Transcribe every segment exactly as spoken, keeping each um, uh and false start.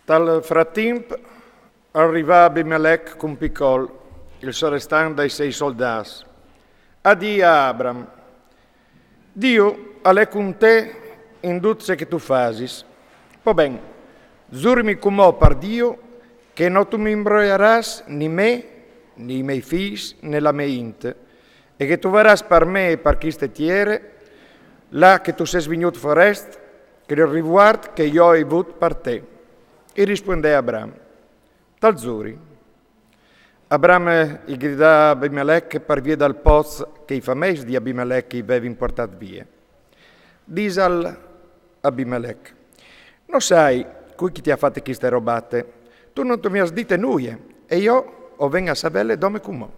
Tal fratimp al rivà Abimelec cun Picol, il sorestant dai sei soldats. A dì a Abram: Diu al è cun te in dut ce che tu fasis. Po ben, zurimi cumò par Diu che no tu mi imbroiaràs ni me, ni i mei fis, ne la me int, e che tu varàs par me e par chiste tiere, là che tu ses vignut forest, che il rivuart che jo i vut par te. I rispuendè Abram: Tal zuri. Abram i gridà Abimelec par vie dal poz che i fameis di Abimelec i vevin portat vie. Disal Abimelec: No sai cui chi ti ha fatte chiste robate. Tu non tu mi has dite nuie, e jo o ven a savele dome cumò.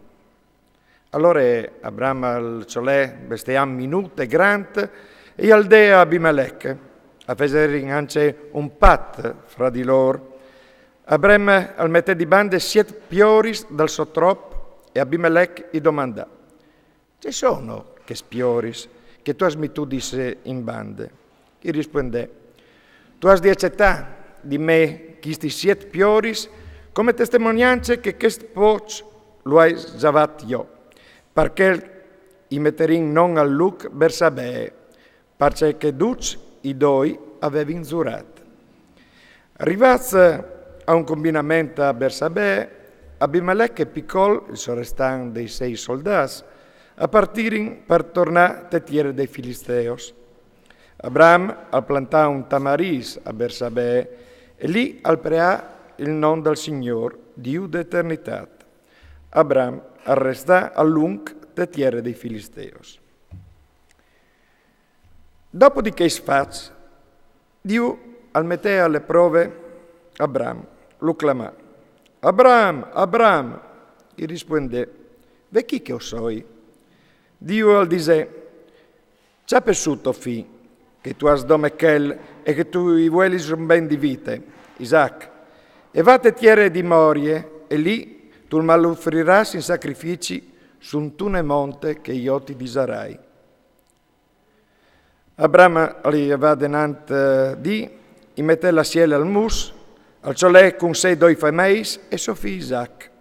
Alore Abram al ciolè bestiam minut e grant e al dè a Abimelec. A feserin ance un pat fra di lor. Abram al metè di bande siet pioris dal so trop e Abimelec i domandà: Ce sono che spioris che tu has mitudis in bande? I rispuendè: Tu has di acetà di me chisti siet pioris come testimoniance che chest poç lu hai zavat jo, parché i meterin non al luc Bersabee, parcè che duts i doi a vevin zurat. Rivats a un combinament a Bersabee, Abimelec e Picol, il sorestant dei sei soldats, a partirin par tornà te tiere dei Filisteos. Abram al plantà un tamaris a Bersabee e lì al preà il non dal Signor, Diu de eternitat. Abram al restà a lunc te tiere dei Filisteos. Dopo di cheis fats, Diu al metè a le prove Abram, lu clamà: Abram, Abram! I rispuendè: Ve chi che o soi. Diu al disè: Ciape su to fi, che tu has dome chel e che tu i vuelis un ben di vite, Isaac, e va te tiere di Morie, e lì tu mal ufriràs in sacrifici suntune monte che jo ti disarai. Abram al i va denant, eh, di, i metè la siele al mus, al ciolè cun sei doi fameis e so fi Isaac.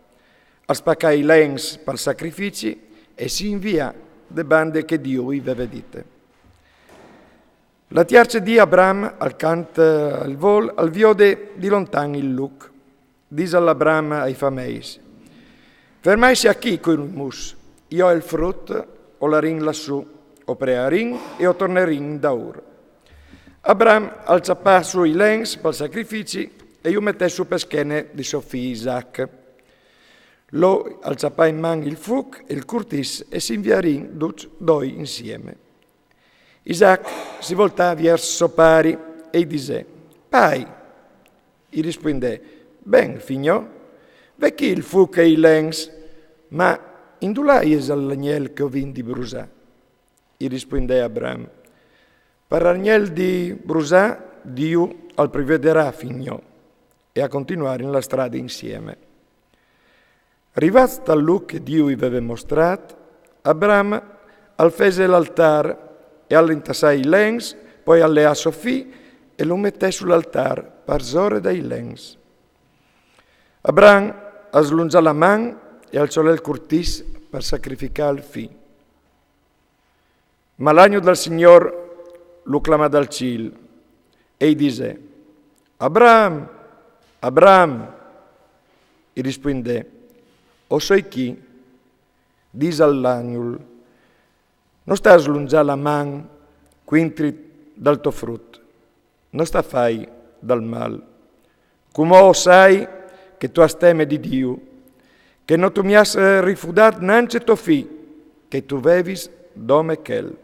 Al spacà i lens pal sacrifici e si invià de bande che Diu i veve dite. La tierce dì Abram al cant, eh, al vol, al viode di lontan il luc. Disal Abram ai fameis: Fermaisi achì cul mus, jo e il frut o larin lassù, o prearin e o tornerin daur. Abram al ciapà su i lens pal sacrifici e ju metè su pe schene di so fi Isaac. Lo al ciapà in man il fuc e il curtis e si inviarin duts doi insieme. Isaac si voltà viers so pari e i disè: Pai! I rispuindè: Ben, fi gno, ve chi il fuc e i lens, ma indulà isal l'agnel che o vin di brusà? I rispuindè Abram: Par l'agnel di brusà Diu al provederà, fi gno. E a continuarin la strade insieme. Rivats tal luc che Diu i veve mostrat, Abram al fese l'altar e al intassà i lens, poi al leà so fi e lu metè sul altar parsore dai lens. Abram al slungià la man e al ciolè il curtis par sacrificà il fi. Ma l'agnul dal Signor lu clamà dal cil e i disè: Abram, Abram! I rispuindè: O soi chi. Disal l'agnul: No sta slungià la man cuintri dal to frut, no sta fai dal mal. Cumò o sai che tu has teme di Diu, che no tu mi has, eh, rifudat nance to fi, che tu vevis dome chel.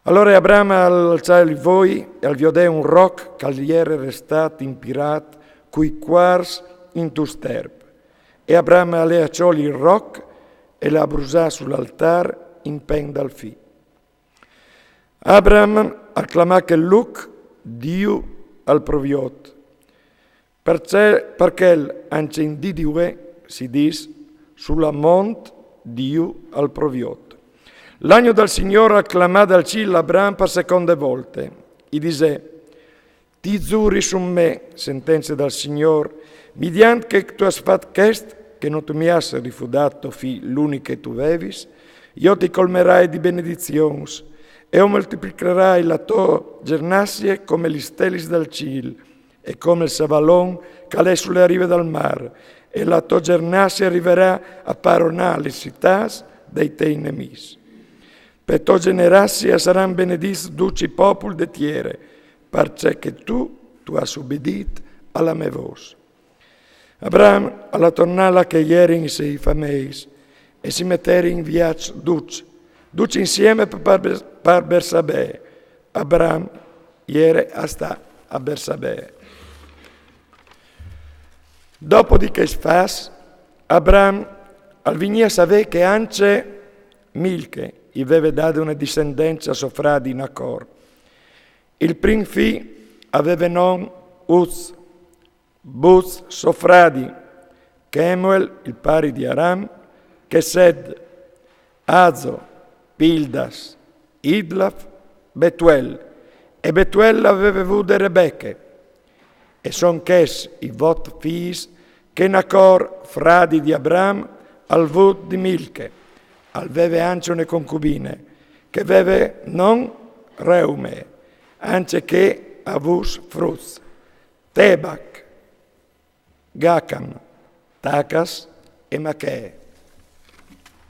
Alore Abram al alzà i voi e al viodè un roc che al jere restat impirat cui cuars intu sterp. E Abram al leà ciol il roc e l'ha brusà sul altar in pen dal fi. Abram al clamà chel luc Diu al proviot. Parcè, parchel ance in dì di vuê si dis: Su la mont Diu al proviot. L'agnul dal Signor al clamà dal cil Abram par seconde volte. I disè: Ti zuri sun me, sentence dal Signôr, midiant che tu âs fat chest, che no tu mi âs rifudât to fi l'unic che tu vevis, jo ti colmerai di benedizions, e o moltiplicarai la tô gernassie come lis stelis dal cîl, e come il savalon che al è su la rive dal mâr, e la tô gernassie a rivarà a paronâ lis citâts dai tiei nemîs. Pe tô gernassie a saran benedîts ducj i populs de tiere, parcè che tu, tu âs ubidît a la mê vôs. Abraham al à tornât là che a jerin i siei fameis, e si meterin in viaç ducj, ducj insiemi par, par Bersabee. Abraham al jere a stâ a Bersabee. Dopo di chescj fats, Abraham al vignì a savê che ancje Milche i veve dade une discendence a so fradi Nacor. Il prin fi al veve non Uz, Buz so fradi, Chemuel il pari di Aram, Chesed, Azo, Pildas, Idlaf, Betuel, e Betuel al veve vude Rebeche. E son chescj i vot fîs che Nacor, fradi di Abraham, al vut di Milche. Al veve ancje une concubine, che veve non Reume, ancje chê a vus fruts, Tebac, Gacam, Tacas e Machee.